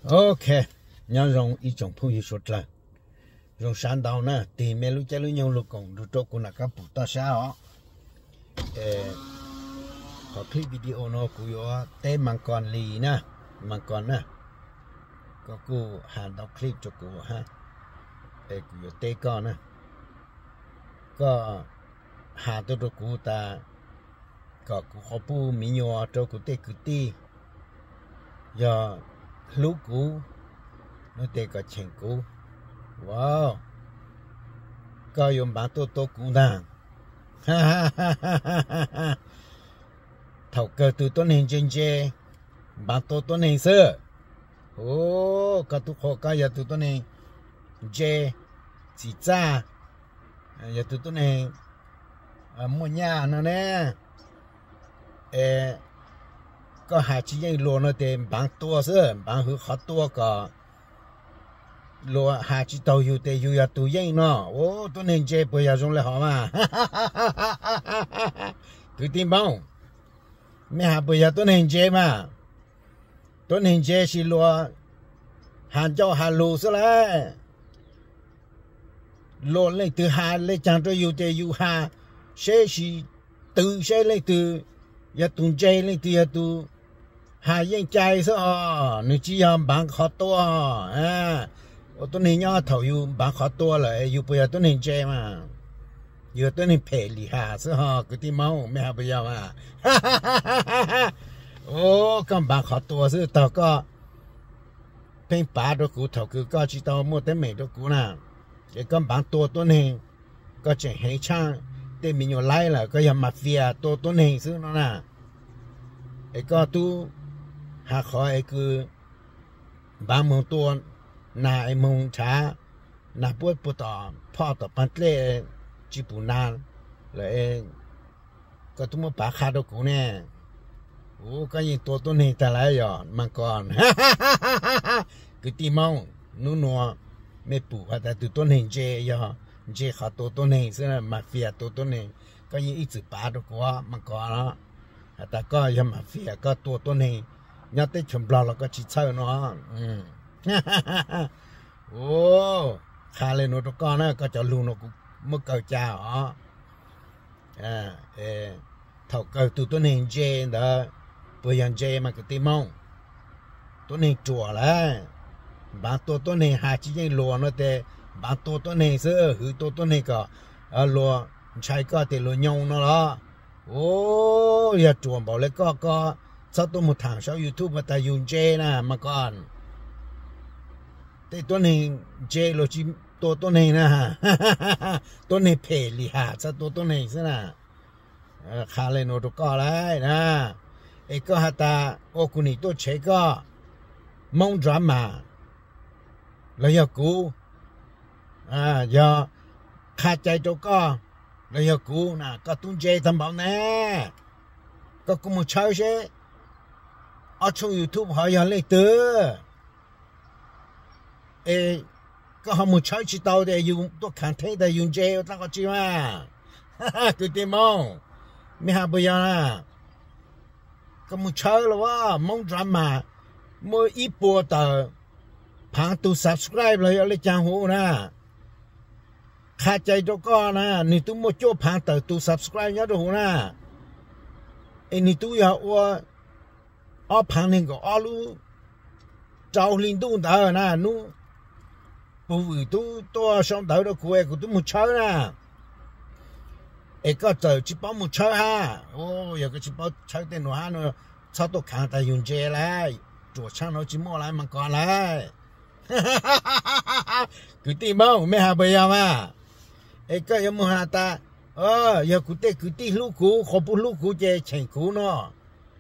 Ok, nyob zoo ib tsoom phooj ywg suav dlawg, zoo sab ntau na, tig mej lub caij lub nyoog lug koom nrug rua kuv nam kab pum toj sab os. Qhov clip video no kuv yuav teb Mas Kos li na, Mas Kos na, koj kuj has ntau clip rua kuv hab, es kuv yuav teb koj na. Koj has tuaj rua kuv tas kom kuv qhuas puj miv nyuas rua kuv tej kwv tij, yog hlub kuv no tes kom cheem kuv. Wow, koj yuav npaav tuaj tua kuv ntag. Thaum kawg tug tuab neeg ntse ntse, npaav tua tuab neeg xwb. Ua, koj tub qhuas koj yog tug tuab neeg ntse, txim txaj, yog tug tuab neeg muaj nyaj no ne. Es koj has tsis yeej luag no tes npaav tua xwb, npaav hwv qhov tua kom luag has tsis taug yug tes yug yog tug yeej no. Ua, tuab neeg ntse puas yog zoo le hov mas? Kwv tij Moob, mej has puas yog tuab neeg ntse mas? Tuab neeg ntse sis luag has ncauj has lug xwb lauj. Luag leej twg has le caag rua yug tes yug has seb sis twv seb leej twg yog tug ntse leej twg yog tug has yeej cai xwb os, nwg tsis yog npaav qhov tua. Ua tuab neeg nyob thaum yug npaav qhov tua lawm yug puas yog tuab neeg ntse mas? Yug tuab neeg phem lim has xwb ho kwv tij Moob, mej has puas yog mas? Ua, koj npaav qhov tua xwb, tog koj pheej pav rua kuv thaum kws koj tsis tau muaj teeb meem rua kuv na, es koj npaav tua tuab neeg, koj tseem heev tshaaj tej me nyuam laib lawm, koj yog mafia tua tuab neeg xwb no na. Es koj tub has qhov es kws npaav moog tua nas es moog nrhav nas puab puag tom phoj tom paag dlej tsis pum nas lawm, koj tub muab pav qha rua kuv ne. Ua, koj yeej tua tuab neeg tag lawm yog Mas Kos? Kwv tij Moob, nub nua mej pum has tas tug tuab neeg ntse yog ntse qhov tua tuab neeg xwb, mafia tua tuab neeg. Koj yeej ib txwm pav rua kuv Mas Kos, has tas koj yog mafia, koj tua tuab neeg nyob teb chaws Nplog los koj tsis txhawj no. Ua, qha le nuav rua koj na, koj cov lug no kuv muab kaw ca os. Thaum kawg tug tuab neeg ntse ntawd puas yog ntse mas kwv tij Moob? Tuab neeg ruam lawm. Npaav tua tuab neeg, has tsis yeej luag no tes npaav tua tuab neeg xwb, hwv tua tuab neeg kom luag ntshai koj tes luag nyoo no los. Ua, yog ruam npaum le koj, koj txhob tuaj moog thaam saum YouTube has tas yug ntse na Mas Kos. Tej tuab neeg ntse luag tsis tua tuab neeg na. Tuab neeg phem lim has txhaj tua tuab neeg xwb na. Qha le nuav rua koj lawm na, es koj has tas ua kuv nim tuaj tshev koj, Moob Drama los yog kuv, yog Qha Cai Rau Koj los yog kuv na, koj tub ntse tag npaum ne. Koj kuj moog tshawb seb ob tshooj YouTube hov yog leej twg. Es koj ho moog tshawb tsis tau tes yug tuaj khav theeb tas yug ntse ua dlaab qhov tsi mas? Kwv tij Moob, mej has puas yog na? Koj moog tshawb los as, Moob Drama muaj ib puas tawm phaav tug subscribe los yog le caag huv na. Qha Cai Rau Koj na, nwg tub muaj cuaj phaav tawm tug subscribe nyob rua huv na. Es nwg tub yog ua ob phaav neeg nkaum ob lub rau hli ntuj ntawd na, nub pug vwm tub tuaj sau ntawv rua kuv es kuv tub moog tshawb na. Es koj txawm tsis paub moog tshawb hab, yog koj tsis paub tshawb tej nuav hab no, txhob tuaj khaav tas yug ntse lawm, ruam tshaaj nuav tsis muaj lawm Mas Kos lawm. Kwv tij Moob, mej has puas yog mas? Es koj yuav moog has tas yog kuv tej kwv tij hlub kuv, qhuas puj hlub kuv ces cheem kuv no,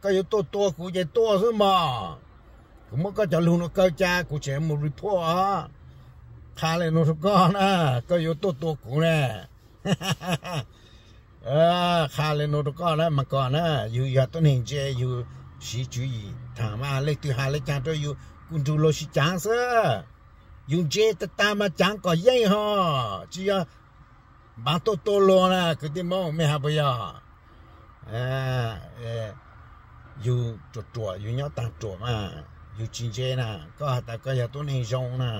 koj yuav tuaj tua kuv ces tuaj xwb mog. Kuv muab koj cov lug nuav kaw ca kuv tseem moog report os. Qha le nuav rua koj na, koj yuav tuaj tua kuv na. Qha le nuav rua koj na Mas Kos na, yug yog tuab neeg ntse, yug siv tswv yim thaam mas leej twg has le caag rua yug kuj nrug luag sib caav xwb. Yug ntse tag tag mas caav kom yeej ho, tsis yog npaav tuaj tua luag na kwv tij Moob, mej has puas yog? Yug ruam ruam yug nyob taag ruam mas, Yus tsis ntse na, koj has tas koj yog tuab neeg zoo na.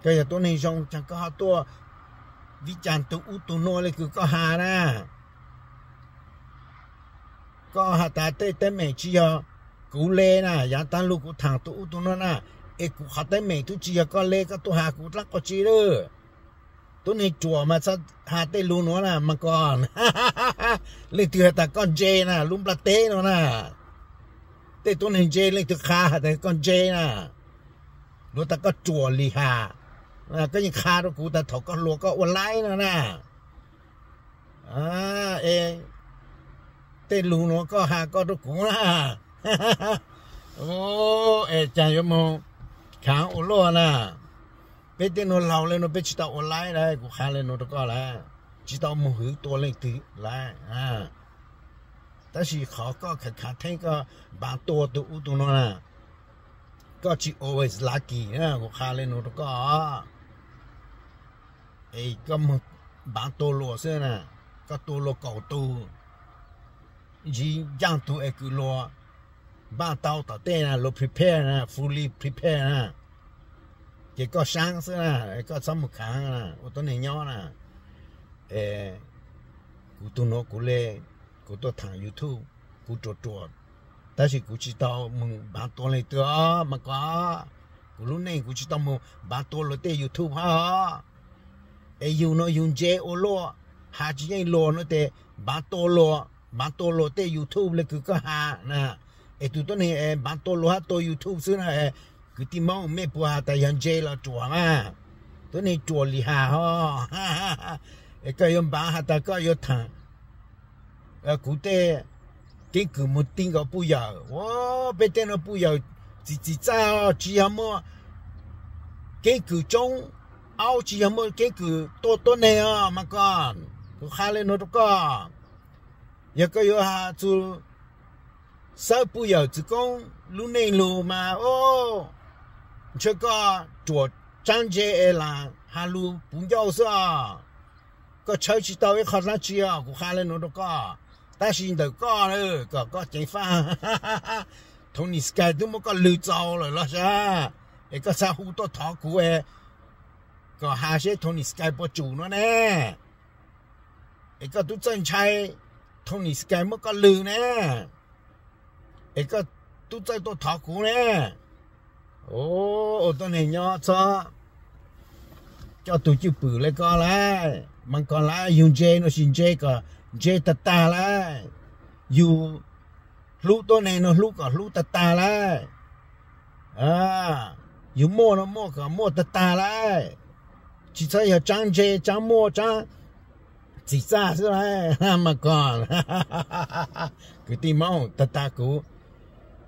Koj yog tuab neeg zoo ces koj ho tuaj vib cag tus ub tus nuav le kws koj has na. Koj has tas tej teeb meem tsis yog kuv le na, yaav taag lug kuv thaam tus ub tus nuav na, es kuv qhov teeb meem tub tsis yog koj le, koj tuaj has kuv dlaab quas tsi lawm. Tuab neeg ruam mas txhob has tej lug nuav na mas koj. Leej twg has tas koj ntse na, lub nplaj teb nuav na. Tej tuab neeg ntse leej twg qha has tas koj ntse na, luag tas koj ruam lim has. Koj yeej qha rua kuv tas thaum koj hluas koj ua laib no na. Es tej lug nuav koj has koj rua kuv na. Es caag yuav moog khaav ua luaj na. Peb tej nuav laug le nuav peb tsis tau ua laib lawm, kuv qha le nuav rua koj lawm, tsis tau moog hwv tua leej twg lawm. Tab sis qhov koj khaav khaav theeb koj npaav tua tus ub tus nuav na, koj tsis always lucky na, kuv qha le nuav rua koj. Es koj moog npaav tua luas xwb na, koj tua luas kaum tug, ntsib ncaaj tug es kws luas npaaj tau tom tej na, luas prepare na, fully prepare na, ces koj saab xwb na, koj txhob moog khaav na, ua tuab neeg nyob na. Kuv tug nuav kuv le, kuv tuaj thaam YouTube, kuv ruam ruam, tab sis kuv tsis tau moog npaav tua leej twg os mas koj. Kuv lub neej kuv tsis tau moog npaav tua luas tej YouTube hab os. Es yug nuav yug ntse ua luaj, has tsis yeej luas nuav tes npaav tua luas, npaav tua luas tej YouTube le kws koj has na. Es tug tuab neeg es npaav tua luas hab tua YouTube xwb na, kwv tij Moob mej puas has tas yog ntse los ruam mas? Tuab neeg ruam lim has hos. Es koj yuav npaav has tas koj yuav thaam kuv tej keeb kwm moog ti nkaus puj yawm. Peb tej nuav puj yawm txim txim txaj, tsis yog muaj keeb kwm tsoob aub, tsis yog muaj keeb kwm tua tuab neeg os mas koj. Kuv qha le nuav rua koj, yog koj yuav has txug xawb puj yawm txwv koob lub neej lug mas, ntshe koj ruam tsaab ntse es lam has lug puv ncauj xwb os. Koj tshawb tsis tau ib qho dlaab tsi os, kuv qha le nuav rua koj. Tab sis ntawm koj, kom koj ceev faj. Tony Sky twb muab koj lwg txaus lawm los sav, es koj txhaj hu tuaj thov kuv kom has seb Tony Sky puas tsum nuav ne. Es koj tub txawj ntshai Tony Sky muab koj lwg ne, es koj tub txawj tuaj thov kuv ne. Ua tuab neeg nyob txhob coj tug cwj pwm le koj lawm mas koj lawm. Yug ntse nuav sis ntse kom ntse tag tag lawm, yug hlub tuab neeg nuav hlub kom hlub tag tag lawm, yug muaj nuav muaj kom muaj tag tag lawm. Tsis txhob yog tsaab ntse tsaab muaj tsaab txim txaj xwb lawm mas koj. Kwv tij Moob, tag tag kuv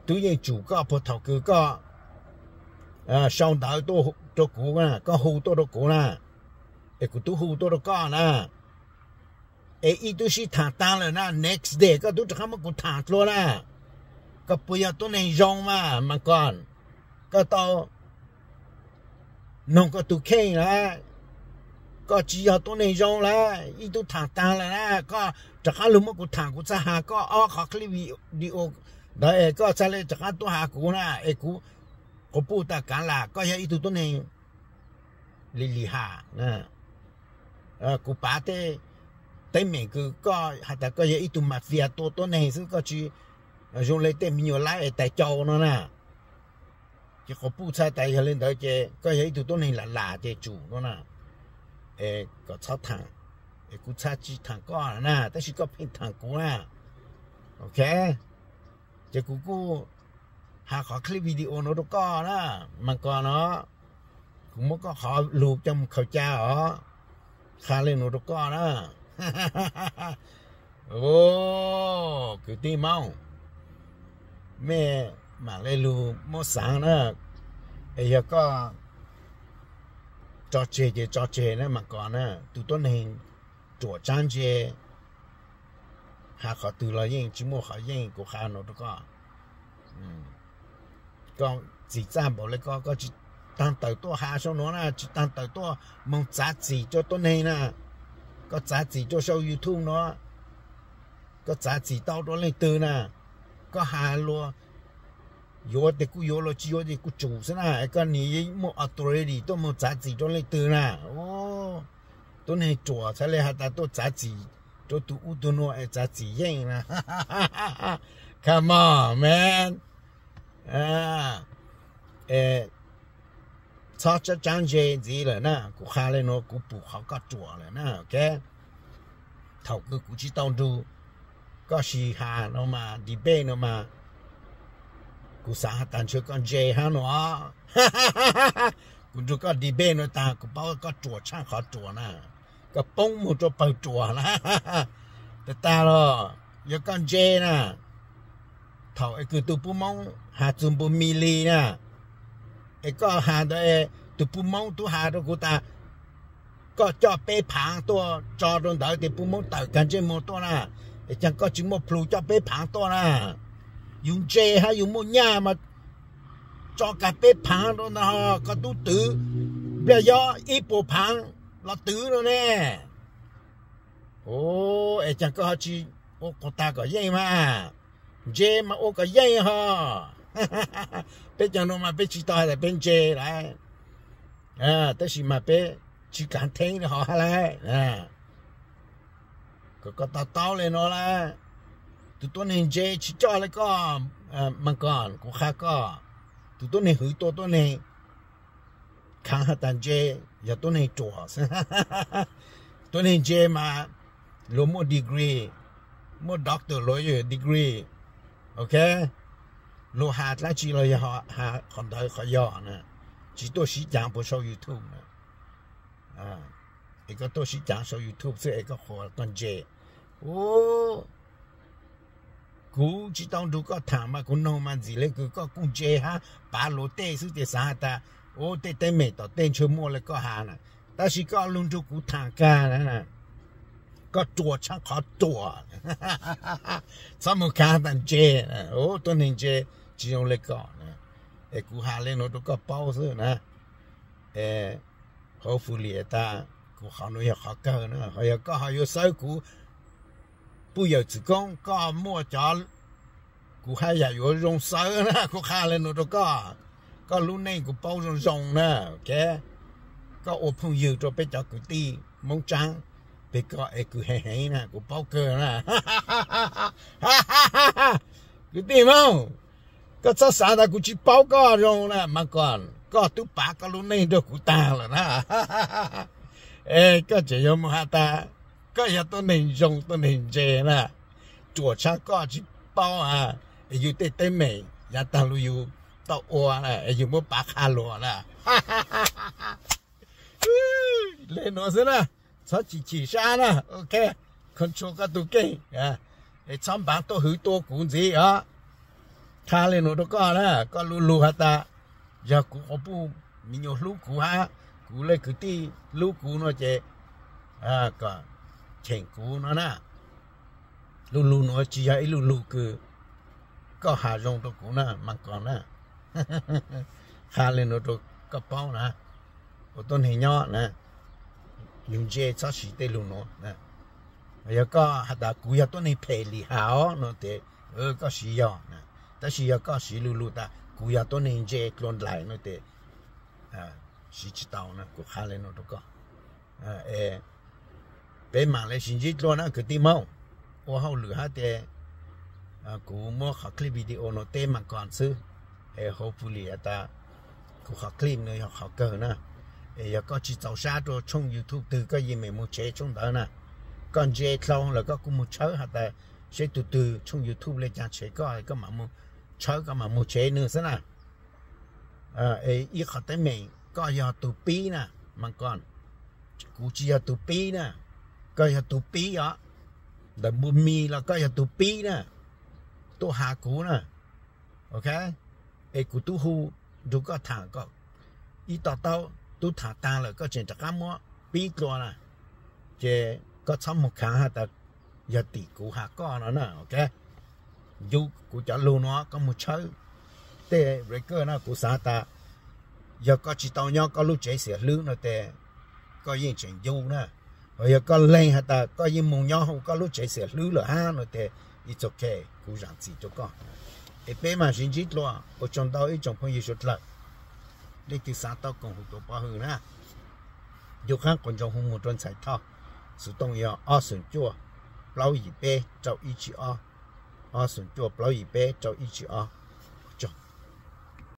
tub yeej tsum koj puag thaum kws koj sau ntawv tuaj rua kuv, koj hu tuaj rua kuv na, es kuv tub hu tuaj rua koj na. Es ib tub sib thaam taag lawm na, next day koj tub rov qab muab kuv thaam dlua na. Koj puas yog tuab neeg zoo mas mas koj, koj tau noog koj tug kheej lawm. Koj tsis yog tuab neeg zoo lawm, ib tub thaam taag lawm na, koj rov qab lug muab kuv thaam, kuv txhaj has koj ob qhov clip video ntawd es koj txhaj le rov qab tuaj has kuv na, es kuv quas puj tas kaav lam koj yog ib tug tuab neeg lim lim has. Kuv pav tej teeb meem kws koj has tas koj yog ib tug mafia tua tuab neeg xwb, koj tsis zoo le tej me nyuam laib es tais cau no na. Ces quas puj txhaj tas yog le ntawd ces koj yog ib tug tuab neeg lam lam ces tsum no na. Es kom txhob thaam, es kuv txhaj tsis thaam koj na, tab sis koj pheej thaam kuv na. Ok, ces kuv kuj has qhov clip video nuav rua koj na, mas koj no, kuv muab koj qhov lug coj mus khaws ca os, qha le nuav rua koj na. Kwv tij Moob, mej mam le lug muab xaav na, es yog koj tso tseg ces tso tseg na mas koj na, tus tuab neeg ruam tsaab ntse, has qhov twg los yeej tsis muaj qhov yeej, kuv qha nuav rua koj. Koj txim txaj npaum le koj, koj tsis taag tawm tuaj has sau nuav na, tsis taag tawm tuaj moog txav txim rua tuab neeg na, koj txav txim rua sau YouTube nuav, koj txav txim tau rua leej twg na, koj has luas Yuav tias kuj yuav, los tsis yuav ces kuj tsum xwb na. Koj nim muaj authority tuaj mus txav txim rau leej twg na? Tuab neeg ruam txhaj le has tas tuaj txav txim rau tus ub tus nuav es txav txim yeej na. Come on, man. Txhob tsaab tsaab ntse ntxiv lawm na. Kuv qha le nuav kuv pum qhov koj ruam lawm na, ok? Thaum kws kuv tsis tau nrug koj sim has no mas, debate no mas, kuv xaav has tas ntshe koj ntse hab no. Kuv nrug koj debate no taag kuv paub koj ruam tshaaj qhov ruam na. Koj poob moog rua pawg ruam na. Tag tag los yog koj ntse na, thaum es kws tug puj Moob has txug npu mi li na, es koj has ntawd es tug puj Moob tub has rua kuv tas koj coj peb phaav tuaj tso rua ntawd tes puj Moob tawm kag ntsej muag tuaj na, es caag koj tsis muaj plhu coj peb phaav tuaj na? Yus ntse hab yus muaj nyaj mas tso kag peb phaav rua ntawd, koj tub twv nplaj yob ib puas phaav los twv no ne. Es caag koj ho tsis ua quas tag kom yeej mas? Ntse mas ua kom yeej ho. Peb cov nuav mas peb tsis tau has tas peb ntse lawm, tab sis mas peb tsis kav theeb li hov hab lawm. Kom koj to taub le nuav lawm, tug tuab neeg ntse tsis coj le koj. Mas kom kuv qha koj, tug tuab neeg hwv tua tuab neeg khaav has tas ntse yog tuab neeg ruam. Tuab neeg ntse mas luag muaj degree, muaj doctor, luag yog degree, ok? Luag has dlaab tsi los yog has qhov ntawd qhov yog na, tsis tuaj sib caav puas sau YouTube na. Es koj tuaj sib caav sau YouTube xwb es koj qhuas koj ntse. Kuv tsis tau nrug koj thaam mas kuv noog mas ntxim le kws koj kuj ntse hab pav luag tej xwb ces xaav has tas, u, tej teeb meem tom tej ntshe muaj le koj has na. Tab sis koj lug nrug kuv thaam kag na, koj ruam tshaaj qhov ruam. Txhob mus khav tas ntse, u, tuab neeg ntse tsis zoo le koj. Es kuv has le nuav rau koj paub xwb na. Hopefully tas kuv qhov nuav yog qhov kawg na, ho yog koj ho yuav xawb kuv puj yawm txwm koob, koj muaj cov, kuv haj yam yuav zoo xawb na. Kuv qha le nuav rau koj, koj lub neej kuv paub zoo zoo na, ok? Koj ua phooj ywg rau peb cov kwv tij Moob Tsaab, peb koj es kws heev heev na, kuv paub kawg na. Kwv tij Moob, koj txhob xav tas kuv tsis paub koj zoo na, mas kom koj tub pav koj lub neej rau kuv taag lawm na. Es koj tseem yuav mus has tas koj yog tuab neeg zoo tuab neeg ntse na, ruam tshaj koj tsis paub a, es yus tej teeb meem yav taag lug yus tau ua na, es yus muab pav qha luag na. Le nuav xwb na, txhob chim chim sab na, ok, control koj tug keej, es txhob npaav tuaj hwv tua kuv ntxiv os. Qha le nuav rau koj na, koj lug lug has tas yog kuv quas puj me nyuam hlub kuv hab kuv le kwv tij hlub kuv no ces kom cheem kuv no na. Lug lug nuav tsis yog ib lug lug kws koj has zoo rau kuv na, mas kom na, qha le nuav rau koj paub na, ua tuab neeg nyob na, yus ntse txhob siv tej lug nuav. Yog koj has tas kuv yog tuab neeg phem lim has os no tes koj siv yog, tab sis yog koj siv lug lug tas kuv yog tuab neeg ntse dlua ndlais no tes siv tsis tau na, kuv qha le nuav rau koj. Peb maam le sib ntsib dlua na kwv tij Moob, ua hauj lwm hab tes kuv muab qhov clip video no teb mas kom xwb, es hopefully tas kuv qhov clip no yog qhov kawg na. Es yog koj tsis txaus sab rua tshooj YouTube twg koj yeej meem mus tshev tshooj ntawd na. Koj ntse dlhau lawm koj kuj mus tshawb has tas seb tug twg tshooj YouTube le caag tshev koj, koj mam mus tshawb koj mam mus tshev nwg xwb na. Es ib qhov teeb meem koj yog tug pib na, mas kom, kuv tsis yog tug pib na, koj yog tug pib os. Ntawm npu mis los koj yog tug pib na, tuaj has kuv na, ok. Es kuv tub hu nrug koj thaam kom ib to taub, tub thaam taag lawm koj tseem rov qab muab pib dlua na, ces koj txhob mus khaav has tas yog tim kuv has koj no na, ok. Yug kuv cov lug nuav koj mus tshawb tej record na, kuv xaav tas yog koj tsis tau nyob koj lub tsev xiam hlwb no tes koj yeej tseem yug na. Ho yog koj lees has tas koj yeej mus nyob hauv koj lub tsev xiam hlwb lawm hab no tes it's ok, kuv zaam txim rua koj. Es peb mam sib ntsib dlua. Ua tsaug ntau ib tsoom phooj ywg suav dlawg. Leej twg xav tau koom hu tuav pov hwm na, yug qaab quas ntsoog hu moog rua ntxhais Thoj Xwm Tooj yog ob xoom cuaj plaub yim peb rau ib tsib ob, ob xoom cuaj plaub yim peb rau ib tsib ob.